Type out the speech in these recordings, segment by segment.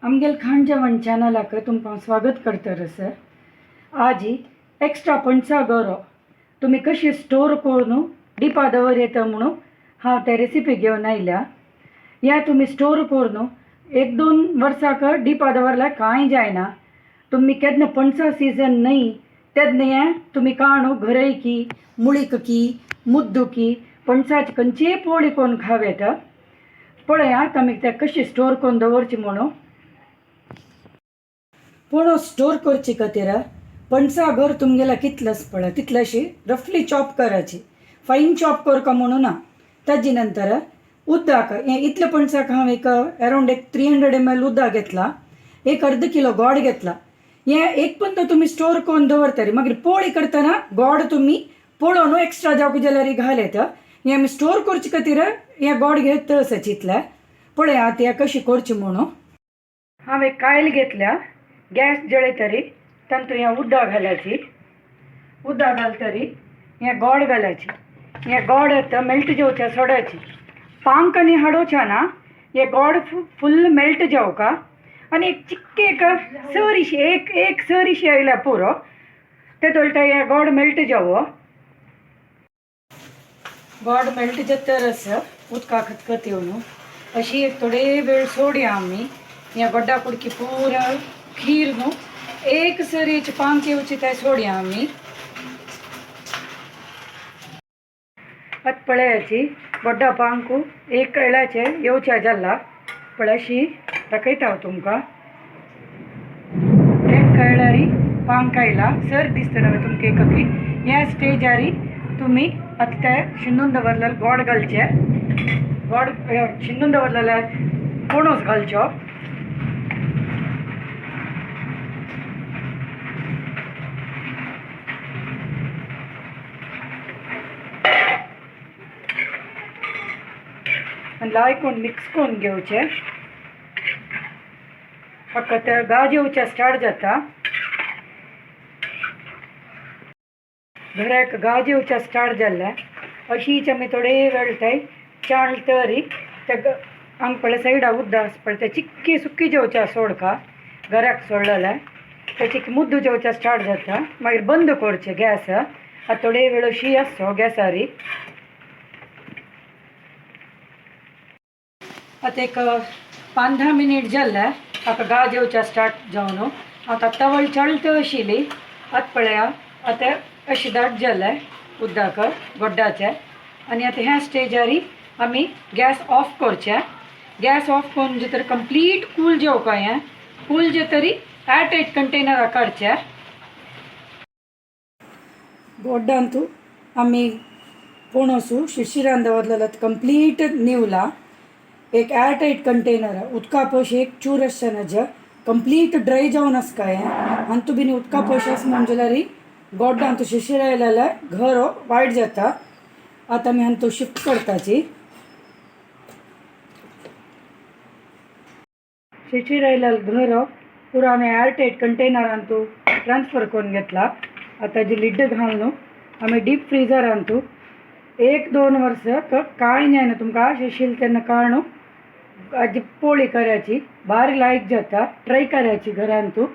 आमगेल खाण जेवण चॅनलाक तुमकां स्वागत करता सर। आजी एक्स्ट्रा पणसा गरो तुमी कशी स्टोर करून डिपा दवर येता म्हणून हांव ते रेसिपी घेवन आयल्या। या तुमी स्टोर करून एक दोन वर्साक डिपा दवरल्यार कांय जायना। तुमी केन्ना पणसा सीजन न्हय तेन्ना हें तुमी काणू घरय की मुळीक की मुद्दू की पणसाची खंयचीय पोळी करून खावं येता। पळयात आमी ते कशी स्टोर करून दवरची म्हणून। पूण स्टोर करची खातीर पणसा घर तुमगेला कितलंच पळय तितलेशी रफली चॉप करायची, फायन चॉप करका म्हणून ना। ताजे नंतर उदक हें इतले पणसाक हांव एक अरावंड एक 300 ml उदक घेतला, एक अर्द किलो गोड घेतला। हें एक पण तुमी स्टोर करून दवरतरी मागीर पोळी करतना गोड तुमी पळोवन एक्स्ट्रा जावंक जाल्यार घाल येता। हें आमी स्टोर करचे खातीर हें गोड घेत आसा चितलें। पळयात हें कशी करची म्हणून। हांव एक कायल घेतल्या, गॅस जळयतरी तातूंत हें उदक घालायची, उदक घालतरी हें गोड घालायची, हें गोड आतां मेल्ट जावचें सोडायची, पांक आनी हाडोवचें ना, हें गोड फुल्ल मेल्ट जावका आनी एक चिक्के एक सरीशी एक एक सरीशी आयल्या पुरो ते दोळटा हें गोड मेल्ट जावो। गोड मेल्ट जातरच उदका खतखत येवन अशी एक थोडे वेळ सोडया आमी। ह्या गोड्डा कुडकी पुरा खीर न्हू एक सरीची पांक येवची ते सोडया आमी। आतां पळयाची गोड्डा पांकू एक कळ्ळाचे येवच्या जाला पळय दाखयता हांव तुमकां। एक कळ्ळारी पांक आयला सर दिसता न्हय तुमकां एक की ह्या स्टेजारी तुमी आतां ते शिंदून दवरलेले गोड घालचे, गोड शिंदून दवरलेले पणस घालचो। आनी लायकून मिक्स करून घेवचें। फकत गाज येवचें स्टार्ट जाता, घराक गाज येवचें स्टार्ट जाल्लें अशीच आमी थोडे वेळ थंय चाळ तरी ते हांगा पळय सायडा उदक आसा पळय ते चिक्की सुकी जेवचें सोडका घराक सोडलेलें ते चिक्की मुद्दू जेवचें स्टार्ट जाता। मागीर बंद करचें गॅस, आतां थोडे वेळ अशी आसचो गॅसारी। आतां एक 5-10 मिनीट जाल्लें आतां गाज येवचें स्टार्ट जावन आतां तवळ चलत आशिल्ली। आतां पळया आतां अशें दाट जालें उदक गोड्डाचें आनी आतां ह्या स्टेजारी आमी गॅस ऑफ करचें। गॅस ऑफ करून जे तर कंप्लीट कूल जेवका हें कूल जे तरी एयर टायट कंटेनराक काडचें। गोड्डांतू आमी पणसू शिशिरान दवरलेलो कंप्लीट निवला एक एयर टायट कंटेनर उदका पोश एक चूर आसचें ना जे कंप्लीट ड्राय जावन आसका हें आनी तूं बीन उदका पोश आसा म्हणून जाल्यार गोड्डांत शिशीर आयलेलें घर वायट जाता। आतां आमी हांतू शिफ्ट करताची। शिशीर आयलेलें घर पुरो आमी एयर टायट कंटेनरांतू ट्रान्सफर करून घेतला। आतां जी लिड घालून आमी डीप फ्रिजरांतू 1-2 वर्सां कांय जायना तुमकां शिशील तेन्ना काडून आजी पोळी करायची भारी लायक जाता, ट्राय करायची घरांतू।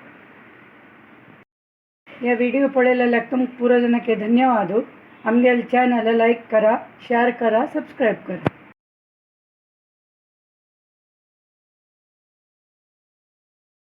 या व्हिडिओ पळयलेल्याक तुमकां पुरो जाणांक धन्यवाद। आमगेले चॅनल लायक करा, शेअर करा, सबस्क्राईब करा।